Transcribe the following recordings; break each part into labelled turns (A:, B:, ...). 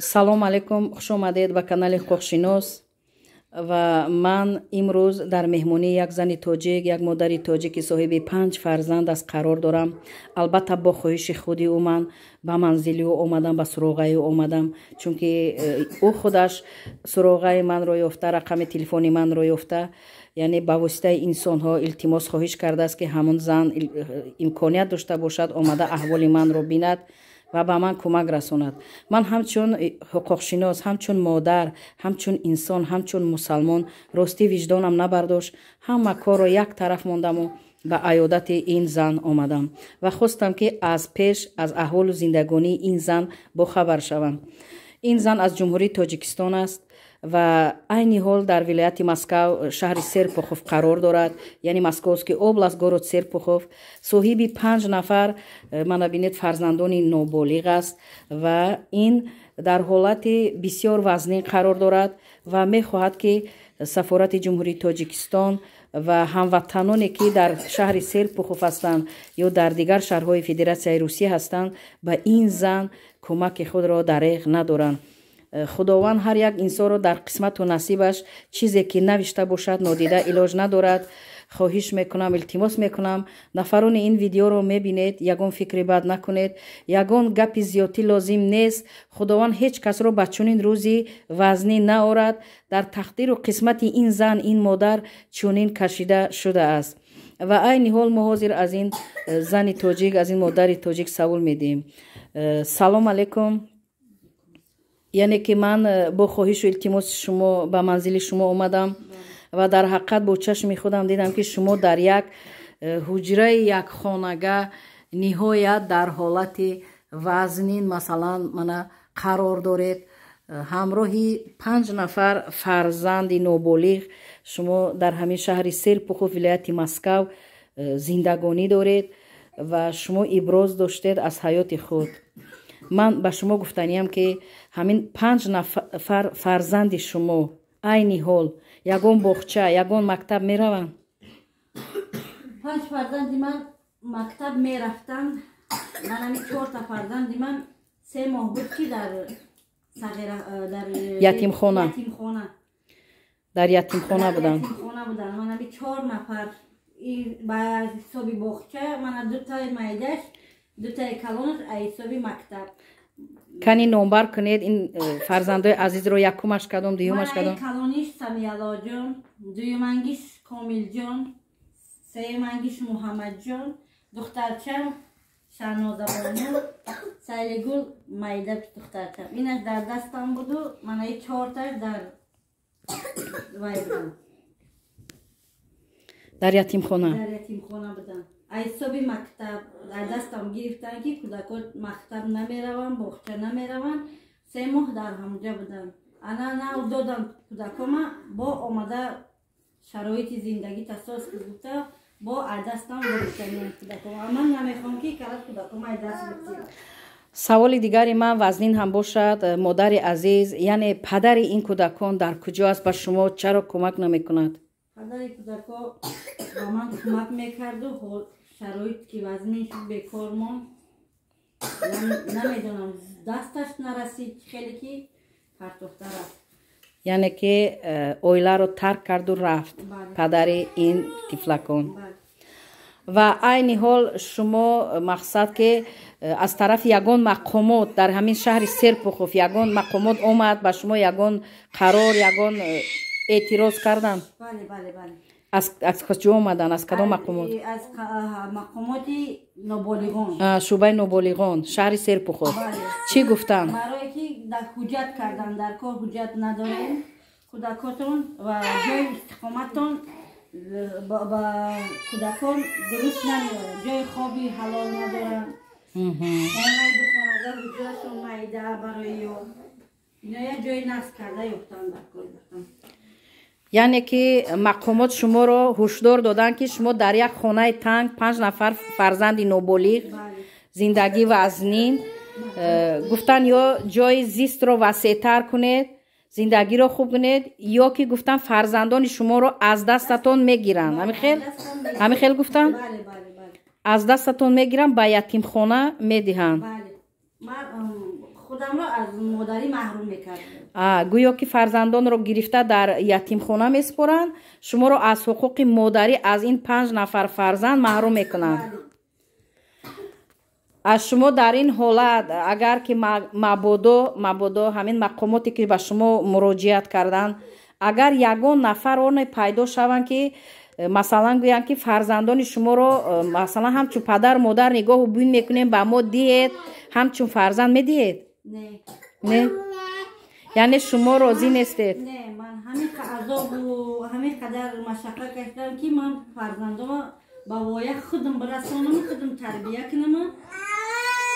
A: Салом алейкум, хуш омадед ба канали Ҳуқуқшинос. Ва ман имрӯз дар меҳмонии як зани тоҷик, як модари тоҷик, ки соҳиби панҷ фарзанд аст, қарор дорам. Албатта, бо хоҳиши худи ӯ ман ба манзили ӯ омадам, ба суроғаи ӯ омадам, чунки ӯ худаш суроғаи манро ёфта, рақами телефони манро ёфта, яъне ба воситаи инсонҳо илтимос, хоҳиш кардааст, ки ҳамон зан имконият дошта бошад, омада аҳволи манро бинад ва ба ман кӯмак расонад. Ман ҳамчун ҳуқуқшинос, ҳамчун модар, ҳамчун инсон, ҳамчун мусалмон, ростӣ, виҷдонам набардошт, ҳама корро як тараф мондаму ба аёдати ин зан омадам ва хостам, ки аз пеш аз аҳволу зиндагонии ин зан бохабар шавам. Ин зан аз Ҷумҳурии Тоҷикистон аст ва айни ҳол дар вилояти Москав, шаҳри Серпухов қарор дорад, яъне Московский область, город Серпухов. Соҳиби панҷ нафар, мана бинед, фарзандони ноболиғ аст ва ин дар ҳолати бисёр вазнин қарор дорад ва мехоҳад, ки сафорати Ҷумҳурии Тоҷикистон ва ҳамватаноне, ки дар шаҳри Серпухов ҳастанд ё дар дигар шаҳрҳои Федератсияи Русия ҳастанд, ба ин зан кӯмаки худро дареғ надоранд. Худованд ҳар як инсонро дар қисмату насибаш чизе ки навишта бошад, нодида илоҷ надорад. Хоҳиш мекунам, илтимос мекунам, нафарони ин видеоро мебинед, ягон фикри бад накунед, ягон гапи зиёдтӣ лозим нест. Худованд ҳеҷ касро ба чунин рӯзи вазнӣ наорад. Дар тақдиру қисмати ин зан, ин модар чунин кашида шудааст ва айни ҳол мо ҳозир аз ин зани тоҷик, аз ин модари тоҷик савол медиҳем. Салом алейкум. Яъне ки ман бо хоҳишу илтимоси шумо ба манзили шумо омадам ва дар ҳақиқат бо чашми худам дидам, ки шумо дар як ҳуҷраи якхонага ниҳоят дар ҳолати вазнин, масалан, мана, қарор доред. Ҳамроҳи панҷ нафар фарзанди ноболиғ шумо дар ҳамин шаҳри Серпухов, вилояти Москав зиндагонӣ доред ва шумо иброз доштед аз ҳаёти худ. Ман ба шумо гуфтаниям, ки ҳамин панҷ нафар фарзанди шумо айни ҳол ягон боғча, ягон мактаб мераванд?
B: Панҷ фарзанди ман мактаб мерафтанд. Ман ҳами чорта фарзанди ман 3 моҳ буд, ки дар дар
A: ятимхона.
B: Ятимхона.
A: Дар ятимхона буданд.
B: Ятимхона буданд. Ман ҳами чор нафар ба ҳисоби боғча, мана дутаи майдаш, дутаи калонаш а ҳисоби мактаб.
A: Кани, номбар кунед ин фарзандои азизро: якумаш кадом, дуюмаш кадом?
B: Калониш Самиялоҷон, дуюмангиш Комилҷон, сеюмангиш Муҳаммадҷон, духтарчам Шаҳнозабону, Сайлигул майда духтарчам. Инаш дар дастам буду, манаи чорташ дар вай будам.
A: Дар ятимхона.
B: Дар ятимхона будам. Ҳисоби мактаб дар дастам гирифтанд, ки кӯдакон мактаб намераванд, боғча намераванд. 3 моҳ дар ҳамҷа буданд. Ана нав додам кӯдакома, бо омада шароити зиндагӣ тасос гуфта, бо ай дастам гирифтани кӯдакома. Ман намехоҳам, ки калат кӯдакома ай даст бигирам.
A: Саволи дигари ман вазнин ҳам бошад, модари азиз, яъне падари ин кӯдакон дар куҷо аст? Ба шумо чаро кӯмак намекунад?
B: Падари кӯдако ба ман кӯмак мекарду, шароит ки вазнин шуд, бекор монд. Намедонам, дасташ нарасид, хеле ки партохта рафт.
A: Яъне ки оиларо тарк карду рафт падари ин тифлакон. Ва айни ҳол шумо, мақсад ки аз тарафи ягон мақомот дар ҳамин шаҳри Серпухов ягон мақомот омад ба шумо, ягон қарор, ягон эътироз карданд?
B: Бале.
A: Аз куҷо омаданд, аз кадом мақомот?
B: Аз мақомоти ноболиғон.
A: Шӯъбаи ноболиғон шаҳри Серпухов. Чӣ гуфтанд?
B: Барое ки дар ҳуҷҷат кардан дар кор, ҳуҷҷат надорем кӯдакотон ва ҷои истиқоматтон ба кӯдакон дуруст намеорад, ҷои хоби ҳалол надоранд, хонаи духонага, ҳуҷрашон майда барои ё ино як ҷои насб карда ёфтан дар кор.
A: Яъне ки мақомот шуморо ҳушдор доданд, ки шумо дар як хонаи танг панҷ нафар фарзанди ноболиғ зиндагӣ вазнин. Гуфтанд, ё ҷои зистро васеътар кунед, зиндагиро хуб кунед, ё ки, гуфтанд, фарзандони шуморо аз дастатон мегиранд. Ҳамин хел гуфтанд, аз дастатон мегиранд, ба ятимхона медиҳанд.
B: Худам. Худамро аз модарӣ маҳрум мекардам.
A: Гӯё ки фарзандонро гирифта дар ятимхона месупоранд, шуморо аз ҳуқуқи модарӣ аз ин 5 нафар фарзанд маҳрум мекунанд. Аз шумо дар ин ҳолат, агар ки мабодо ҳамин мақомоте ки ба шумо муроҷиат карданд, агар ягон нафар оне пайдо шаванд, ки масалан гӯянд, ки фарзандони шуморо масалан ҳамчун падар модар нигоҳу бин мекунем, ба мо диҳед ҳамчун фарзанд, медиҳед? Не, яъне шумо розӣ нестед?
B: Не, ман ҳамин азобу ҳамин қадар машаққат кашидам, ки ман фарзандома ба воя худам бирасонам, худам тарбия кунам,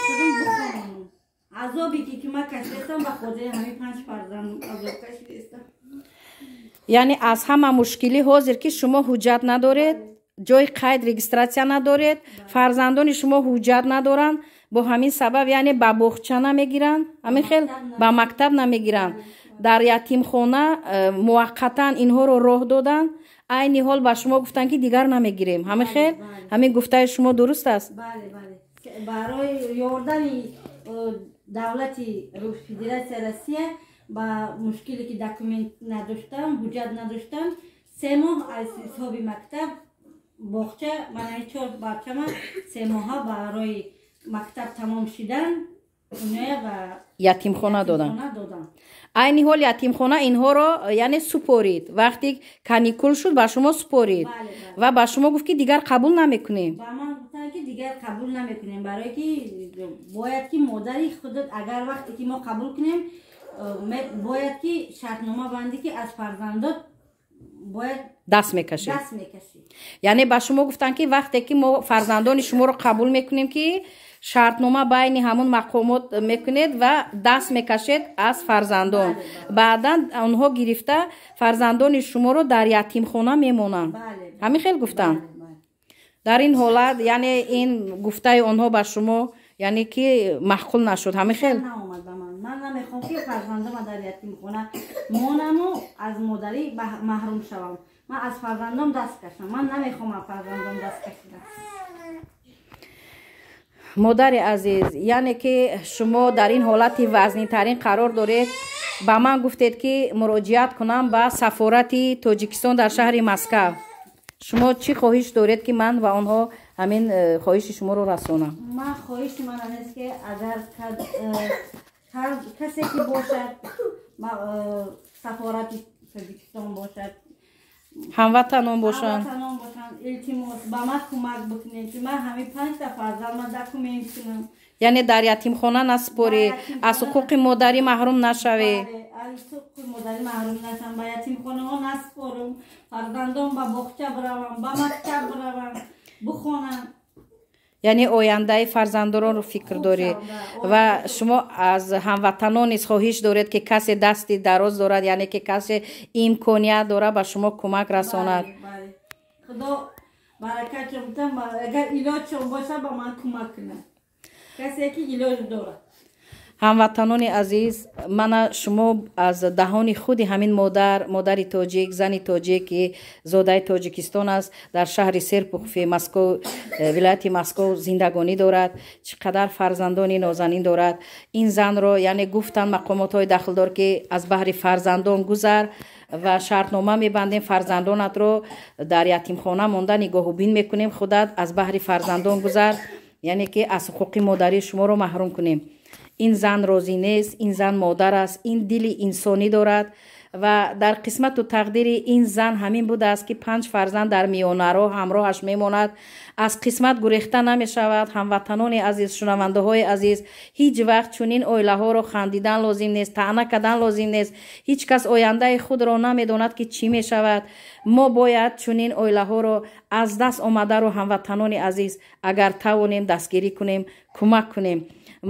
B: худам бихонам. Азобе ки ман кашидастам, ба хотири ҳамин панҷ фарзанд азоб кашидастам.
A: Яъне аз ҳама мушкилӣ ҳозир, ки шумо ҳуҷҷат надоред, ҷои қайд, регистрация надоред, фарзандони шумо ҳуҷҷат надоранд, бо ҳамин сабаб яъне ба боғча намегиранд, ҳамин хел ба мактаб намегиранд, дар ятимхона муваққатан инҳоро роҳ доданд, айни ҳол ба шумо гуфтанд, ки дигар намегирем. Ҳамин хел, ҳамин гуфтаи шумо дуруст аст?
B: Барои ёрдами давлати Федератсияи Россия ба мушкиле ки документ надоштам, ҳуҷҷат надоштам, 3 моҳ аз ҳисоби мактаб, боғча манаи чор бачама 3 моҳа барои мактаб тамом шидан иноя ба
A: ятимхона доданд. Айни ҳол ятимхона инҳоро яъне супорид, вақте каникул шуд, ба шумо супорид ва ба шумо гуфт, ки дигар қабул намекунем.
B: Ба ман гуфтанд, ки дигар қабул намекунем, барое ки бояд ки модари худат, агар вақте ки мо қабул кунем, бояд ки шартнома бандӣ, ки аз фарзандот бояд
A: даст мекашед.
B: Даст мекашӣ.
A: Яъне ба шумо гуфтанд, ки вақте ки мо фарзандони шуморо қабул мекунем, ки шартнома байни ҳамун мақомот мекунед ва даст мекашед аз фарзандон. Баъдан онҳо гирифта фарзандони шуморо дар ятимхона мемонанд. Ҳамин хел гуфтанд. Дар ин ҳолат яъне ин гуфтаи онҳо ба шумо яъне ки маъқул нашуд, ҳамин хел?
B: Ман намехоҳам, ки фарзандама дар ятимхона монаму аз модарӣ маҳрум шавам. Ман аз фарзандом даст кашам, ман намехоҳам аз фарзандом даст кашидам.
A: Модари азиз, яъне ки шумо дар ин ҳолати вазнинтарин қарор доред. Ба ман гуфтед, ки муроҷиат кунам ба сафорати Тоҷикистон дар шаҳри Москав. Шумо чӣ хоҳиш доред, ки ман ва онҳо ҳамин хоҳиши шуморо расонам?
B: Ман хоҳиши ман аст, ки агар касе ки бошад, сафорати Тоҷикистон бошад,
A: ҳамватанон бошанд,
B: ҳамватанон бошанд, илтимос, ба ман кӯмак бикунед, ки ман ҳамин панҷта фарзандма документ кунам.
A: Яъне дар ятимхона насупорӣ, аз ҳуқуқи модарӣ маҳрум нашавӣ.
B: Аз ҳуқуқи модарӣ маҳрум нашам, ба ятимхонаҳо насупорам, фарзандон ба боғча бираванд, ба мактаб бираванд, бихонанд.
A: Яъне ояндаи фарзандоронро фикр дорӣ ва шумо аз ҳамватанон низ хоҳиш доред, ки касе дасти дароз дорад, яъне ки касе имконият дорад, ба шумо кӯмак расонад.
B: Худо баракатшон бутам, агар илоҷшон бошад, ба ман кӯмак кунад, касе ки илоҷ дорад.
A: Ҳамватанони азиз, мана шумо аз даҳони худи ҳамин модар, модари тоҷик, зани тоҷик, ки зодаи Тоҷикистон аст, дар шаҳри Серпухови Москов, вилояти Москов зиндагонӣ дорад, чӣ қадар фарзандони нозанин дорад. Ин занро яъне гуфтанд мақомотҳои дахлдор, ки аз баҳри фарзандон гузар ва шартнома мебандем, фарзандонатро дар ятимхона монда нигоҳубин мекунем, худат аз баҳри фарзандон гузар, яъне ки аз ҳуқуқи модарии шуморо маҳрум кунем. Ин зан розӣ нест. Ин зан модар аст, ин дили инсонӣ дорад ва дар қисмату тақдири ин зан ҳамин будааст, ки панҷ фарзанд дар миёнаро ҳамроҳаш мемонад. Аз қисмат гурехта намешавад. Ҳамватанони азиз, шунавандаҳои азиз, ҳеҷ вақт чунин оилаҳоро хандидан лозим нест, таъна кардан лозим нест. Ҳеҷ кас ояндаи худро намедонад, ки чӣ мешавад. Мо бояд чунин оилаҳоро аз даст омадаро, ҳамватанони азиз, агар тавонем, дастгирӣ кунем, кӯмак кунем.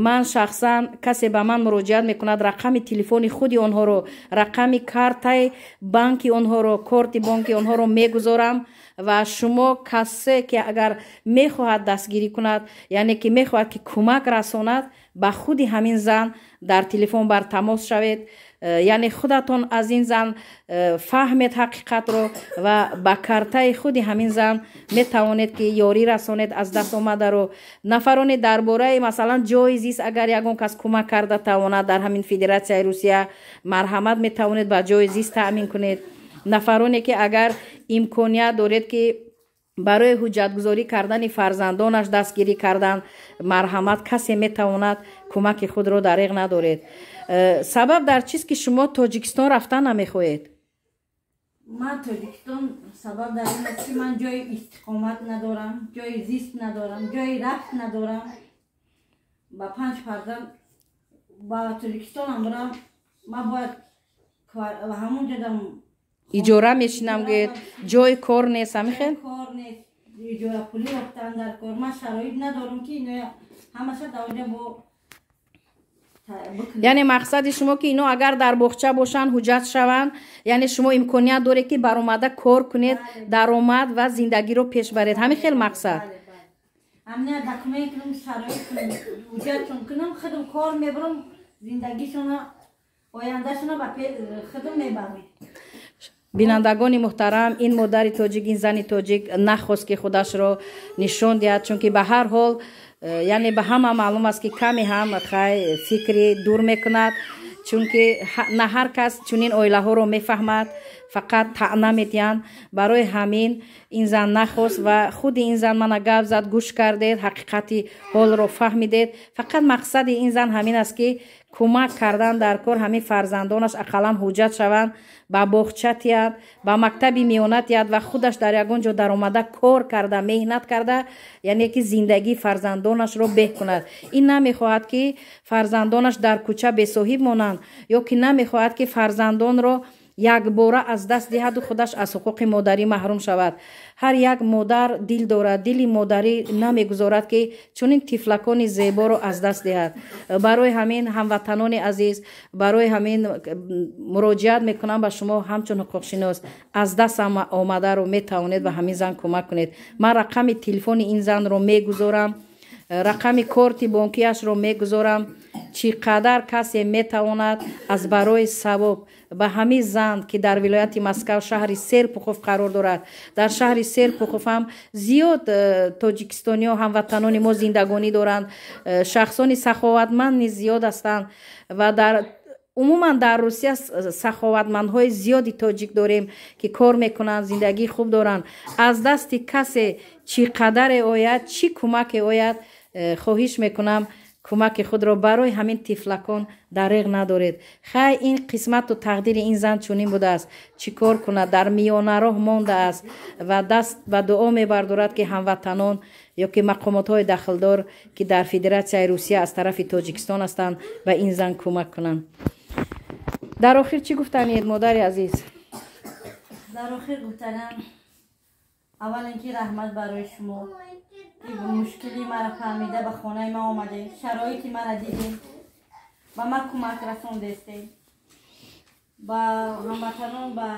A: Ман шахсан, касе ба ман муроҷиат мекунад, рақами телефони худи онҳоро, рақами картаи банки онҳоро, корти бонки онҳоро мегузорам ва шумо касе ки агар мехоҳад дастгирӣ кунад, яъне ки мехоҳад, ки кӯмак расонад, Ба худи ҳамин зан дар телефон бар тамос шавед, яъне худатон аз ин зан фаҳмед ҳақиқатро ва ба картаи худи ҳамин зан метавонед, ки ёрӣ расонед аз даст омадаро. Нафароне дар бораи, масалан, ҷои зист, агар ягон кас кӯмак карда тавонад дар ҳамин Федератсияи Русия, марҳамат, метавонед ба ҷои зист таъмин кунед. Нафароне ки агар имконият доред, ки барои ҳуҷҷатгузорӣ кардани фарзандонаш дастгирӣ кардан, марҳамат, касе метавонад, кӯмаки худро дареғ надоред. Сабаб дар чист, ки шумо Тоҷикистон рафтан намехоҳед?
B: Ман Тоҷикистон, сабаб дар ин аст, ки ман ҷои истиқомат надорам, ҷои зист надорам, ҷои рафт надорам. Ба панҷ фарзанд ба Тоҷикистонам бурам, ман бояд ҳамон ҷодам.
A: Иҷора мешинам гӯед, ҷои кор нест, ҳамихел?
B: Кор нест, иҷорапулӣ ёфтан дар кор. Ман шароит надорам, ки ино ҳамаша дар онҷа бо.
A: Яъне мақсади шумо, ки ино агар дар боғча бошанд, ҳуҷҷат шаванд, яъне шумо имконият доред, ки баромада кор кунед, даромад ва зиндагиро пеш баред, ҳамин хел мақсад?
B: Ҳамина документ кунам, шароит кунам, ҳуҷҷатшон кунам, худам кор мебарам, зиндагишона, ояндашона ба худам мебарам.
A: Бинандагони муҳтарам, ин модари тоҷик, ин зани тоҷик нахост, ки худашро нишон диҳад, чунки ба ҳар ҳол, яъне ба ҳама маълум аст, ки каме ҳам хай фикри дур мекунад, чунки на ҳар кас чунин оилаҳоро мефаҳмад, фақат таъна медиҳанд. Барои ҳамин ин зан нахост ва худи ин зан мана гап зад, гӯш кардед, ҳақиқати ҳолро фаҳмидед. Фақат мақсади ин зан ҳамин аст, ки кӯмак кардан дар кор, ҳамин фарзандонаш ақаллан ҳуҷҷат шаванд, ба боғча тиҳад, ба мактаби миёна тиҳад ва худаш дар ягон ҷо даромада, кор карда, меҳнат карда, яъне ки зиндагии фарзандонашро беҳ кунад. Ин намехоҳад, ки фарзандонаш дар кӯча бесоҳиб монанд, ё ки намехоҳад, ки фарзандонро якбора аз даст диҳаду худаш аз ҳуқуқи модарӣ маҳрум шавад. Ҳар як модар дил дорад, дили модарӣ намегузорад, ки чунин тифлакони зеборо аз даст диҳад. Барои ҳамин, ҳамватанони азиз, барои ҳамин муроҷиат мекунам ба шумо ҳамчун ҳуқуқшинос: аз даст омадаро метавонед ба ҳамин зан кӯмак кунед. Ман рақами телефони ин занро мегузорам, рақами корти бонкиашро мегузорам. Чӣ қадар касе метавонад, аз барои савоб ба ҳамин зан, ки дар вилояти Москав, шаҳри Серпухов қарор дорад. Дар шаҳри Серпухов ҳам зиёд тоҷикистониҳо, ҳамватанони мо зиндагонӣ доранд, шахсони саховатманд низ зиёд ҳастанд ва дар умуман дар Русия саховатмандҳои зиёди тоҷик дорем, ки кор мекунанд, зиндагии хуб доранд. Аз дасти касе чӣ қадаре ояд, чӣ кӯмаке ояд, хоҳиш мекунам, кӯмаки худро барои ҳамин тифлакон дареғ надоред. Хай, ин қисмату тақдири ин зан чунин будааст, чӣ кор кунад, дар миёнароҳ мондааст ва даст ба дуо мебардорад, ки ҳамватанон ё ки мақомотҳои дахлдор, ки дар Федератсияи Русия аз тарафи Тоҷикистон ҳастанд, ба ин зан кӯмак кунанд. Дар охир чӣ гуфтаниед, модари азиз?
B: Дар охир гуфтанам, аввален ки раҳмат барои шумо, ки мушкили мара фаҳмида, ба хонаи ма омадем, шароити мара дидем, ба ма кӯмак расондестем. Ба ҳамватанон, ба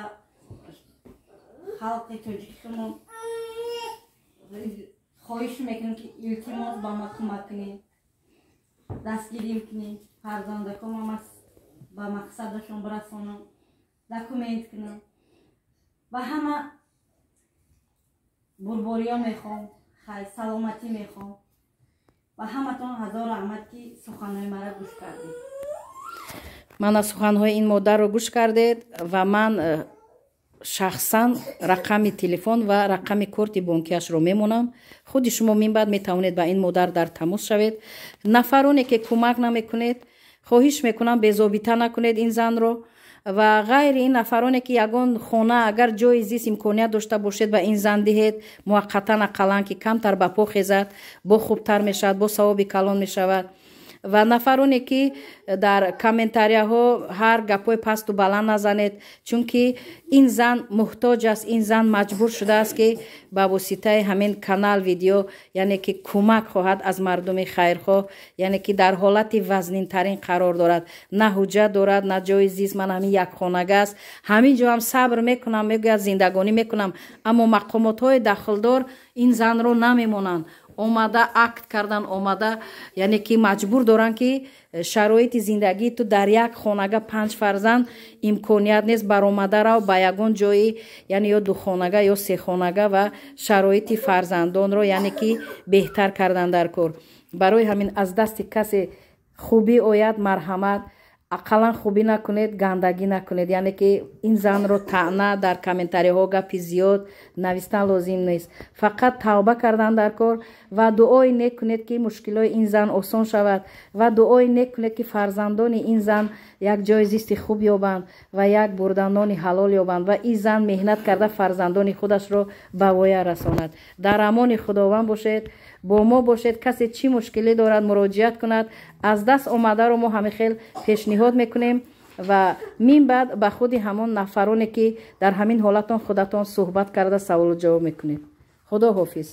B: халқи тоҷикистонмо хоҳиш мекунем, ки илтимос, ба ма кӯмак кунем, дастгирӣ кунем, фарзандакома ба мақсадашон бирасонам, документ кунам. Ба ҳама бурбориё мехоҳам, хай, саломатӣ мехоҳам. Ба ҳаматон ҳазор раҳмат, ки суханҳои мара гӯш кардед.
A: Мана, суханҳои ин модарро гӯш кардед ва ман шахсан рақами телефон ва рақами корти бонкиашро мемонам. Худи шумо минбаъд метавонед ба ин модар дар тамос шавед. Нафароне ки кӯмак намекунед, хоҳиш мекунам, безобита накунед ин занро. Ва ғайри ин, нафароне ки ягон хона, агар ҷои зист имконият дошта бошед, ба ин зан диҳед муваққатан, ақаллан ки камтар ба по хезад, бо хубтар мешавад, бо савоби калон мешавад. Ва нафароне ки дар комментарияҳо ҳар гапҳои пасту баланд назанед, чунки ин зан муҳтоҷ аст. Ин зан маҷбур шудааст, ки ба воситаи ҳамин канал видео, яъне ки кӯмак хоҳад аз мардуми хайрхоҳ, яъне ки дар ҳолати вазнинтарин қарор дорад, на ҳуҷҷат дорад, на ҷои зист. Ман ҳамин якхонага аст, ҳамин ҷо ҳам сабр мекунам, мегӯяд, зиндагонӣ мекунам, аммо мақомотҳои дахлдор ин занро намемонанд. Омада акт кардан, омада, яъне ки маҷбур доранд, ки шароити зиндагии ту дар як хонага панҷ фарзанд имконият нест, баромада рав ба ягон ҷои, яъне ё духонага ё сехонага, ва шароити фарзандонро, яъне ки, беҳтар кардан дар кор. Барои ҳамин аз дасти касе хубӣ ояд, марҳамат, ақаллан хубӣ накунед, гандагӣ накунед, яъне ки ин занро таъна дар комментариҳо, гапи зиёд навистан лозим нест. Фақат тавба кардан дар кор ва дуои нек кунед, ки мушкилои ин зан осон шавад, ва дуои нек кунед, ки фарзандони ин зан як ҷои зисти хуб ёбанд ва як бурда нони ҳалол ёбанд ва ин зан меҳнат карда фарзандони худашро ба воя расонад. Дар амони Худованд бошед, бо мо бошед. Касе чӣ мушкилӣ дорад, муроҷиат кунад, аз даст омадаро мо ҳамин хел пешниҳод мекунем ва мин баъд ба худи ҳамон нафароне, ки дар ҳамин ҳолатон, худатон суҳбат карда, саволу ҷавоб мекунед. Худо ҳофиз.